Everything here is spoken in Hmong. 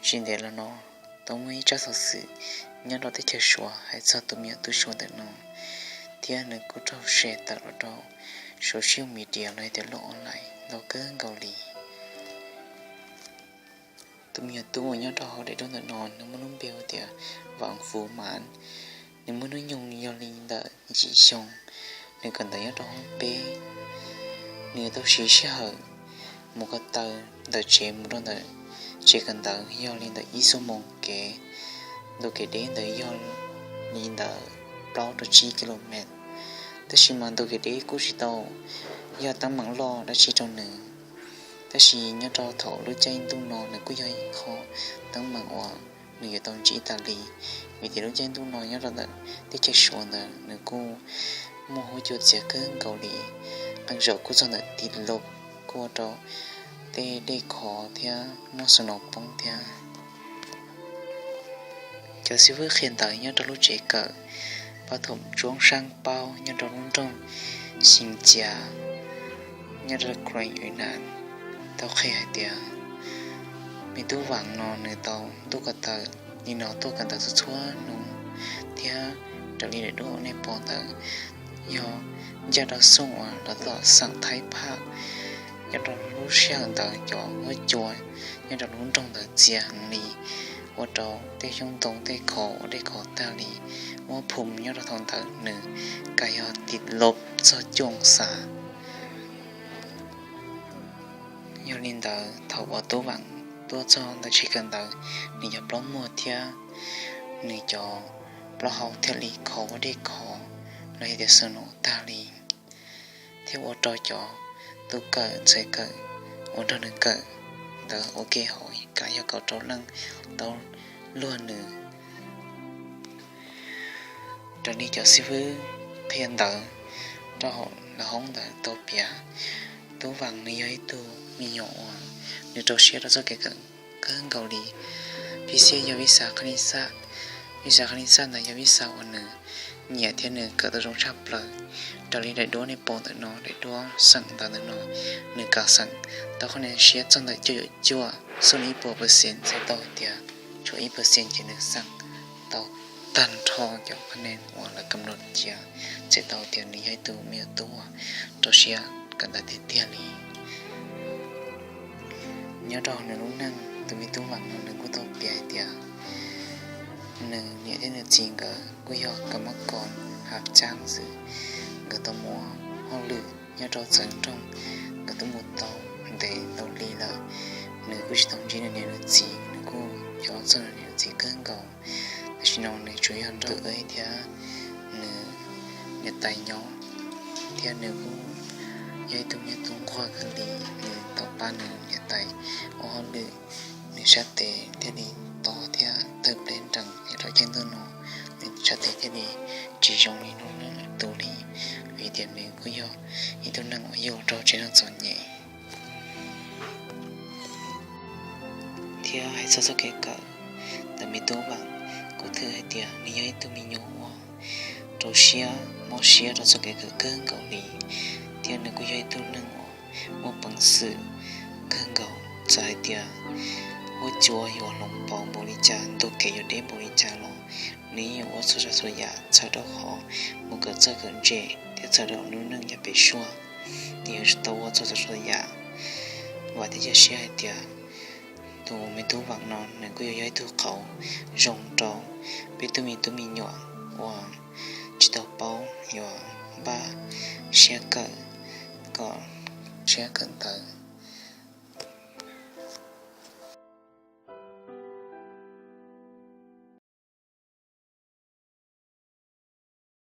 Tsis ntev los no tau muaj ib tsab xov xwm nyob rau teb chaws Suav hais txog tus me nyuam tub Suav ntawm no, thiab nws kuj raug share tawm los rau social media los yog tias lub online ntau kawg nkaus li. Tus me nyuam tub uas nyob rau hauv daim duab ntawm no nws muaj lub npe hu tias Vam Fuv Mav. Nws muaj hnub nyoog yog li ntawm yim xyoo. Nws kawm ntawv nyob rau hoob peb. Nws tau siv sij hawm mus ko taw ntawm tsev mus rau ntawm tsev kawm ntawv yog li ntawm ib xuab moos kev. Ntu kev deb ntawd yog li ntawm plaub rau tsib kilomev, tab sis mas ntu kev deb kuj tsis tau yog teeb meem loj dab tsi rau nws. Tab sis nyob rau thaum lub caij ntuj no nws kuj yog ib qho teeb meem uas nws yuav tau ntsib tas li, vim tias lub caij ntuj no nyob rau ntawm teb chaws Suav ntawd nws kuj muaj huab cua txias kawg nkaus li, qee zaum kuj txog ntawm tim los kuj ua rau tej dej khov thiab muaj snow poob thiab. Cov xib fwb qhia ntawv nyob rau lub tsev kawm pab thum tsuab saab paub nyob rau lub nroog Xeev Cias nyob rau Ukraine Yunan tau qhia hais tias me tub Vam no nws tau tuaj ko taw li no tuaj kawm ntawv txhua txhua hnub, thiab raws li daim duab uas nej pom ntawd yog ncaj rau xyoo uas los tom xeem Thaib Phaj. Nyob rau lub sij hawm ntawd cov huab cua nyob rau lub nroog ntawd txias heev li, ua rau tej xyoob ntoo tej khov ua dej khov tag li. Ua phum nyob rau thaum ntawd nws kav yog tim los txog cuaj xav. Yog li ntawd thaum uas tub Vam tuaj txog ntawm tsev kawm ntawv, nws cov plaub muag thiab nws cov plaub hau thiaj li khov ua dej khov los yog tias snow tag li, thiab ua rau cov tub kawm ntxhais kawm uas nrog nws kawm ntawd ua ke hauv kav yog kaum rau leej tau luag nws. Raws li cov xib fwb qhia ntawv rau hauv lawv hoob ntawd tau piav, tub Vam nws yog ib tug me nyuam uas nws rau siab rau txoj kev kawm kawg nkaus li. Phib xiab yog vij xav qhab nij xaj, vij xav qhab nij xaj ntawd yog vij xav uas nws nyiam thiab nws kawm tau zoo tshaj plaws. Raws li daim duab nej pom ntawm no, daim duab xeem ntawv ntawm no, nws kav xeem tau qhab nij siab txog ntawm cuaj caum cuaj, xwb li ib puas percent txhais tau hais tias tshuav ib percent ces nws xeem tau tag nrho cov qhab nij uas lawv kam los cia, txhais tau tias nws yog ib tug me nyuam tub uas rau siab kawm ntawv tiag tiag li. Nyob rau nws lub neej, tus me tub Vam no nws kuj tau piav hais tias nws niam thiab nws txiv nkawd kuj yog kam mab kos hav tsaab xwb, nkawd tau mus ua hauj lwm nyob rau txawv nroog, nkawd twb mus tau ntev ntau hli lawm, nws kuj tsis tau ntsib nws niam nws txiv, nws kuj nco txog nws niam nws txiv kawg nkaus. Tam sim no nws tsuas yog nrog tus thiab nws niam tais nyob, thiab nws kuj yog ib tug me nyuam tub nquag kawg li. Nws tau pab nws niam tais ua hauj lwm, nws sab tes thiaj li to thiab tawg pleb nrees nyob rau caij ntuj no, nws sab tes thiaj li tsis zoo li hnub nws tus li, vim tias nws kuj yog ib tug neeg uas yug rau tsev neeg txom nyem. Thiab hais txog txoj kev kawm ntawm me tub Vam, kuj thwm hais tias nws yog ib tug me nyuam uas rau siab mob siab rau txoj kev kawm kawg nkaus li, thiab nws kuj yog ib tug neeg uas muaj peev xwm kawg nkaus. Txawm hais tias huab cua yuav hloov pauv npaum li cas, ntu kev yuav deb npaum li cas los nws yeej yuav ua txhua tsav txhua yam txhawm rau qhov mus kawm txawj kawm ntse thiab txhawm rau lub neej yav pem suab, nws yuav tau ua txhua tsav txhua yam. Vam thiab cia siab hais tias tus me tub Vam no nws kuj yuav yog ib tug qauv zoo rau peb tug me tub me nyuam uas tsis tau paub yuav npaj siab kawm, kom siab kawm ntawv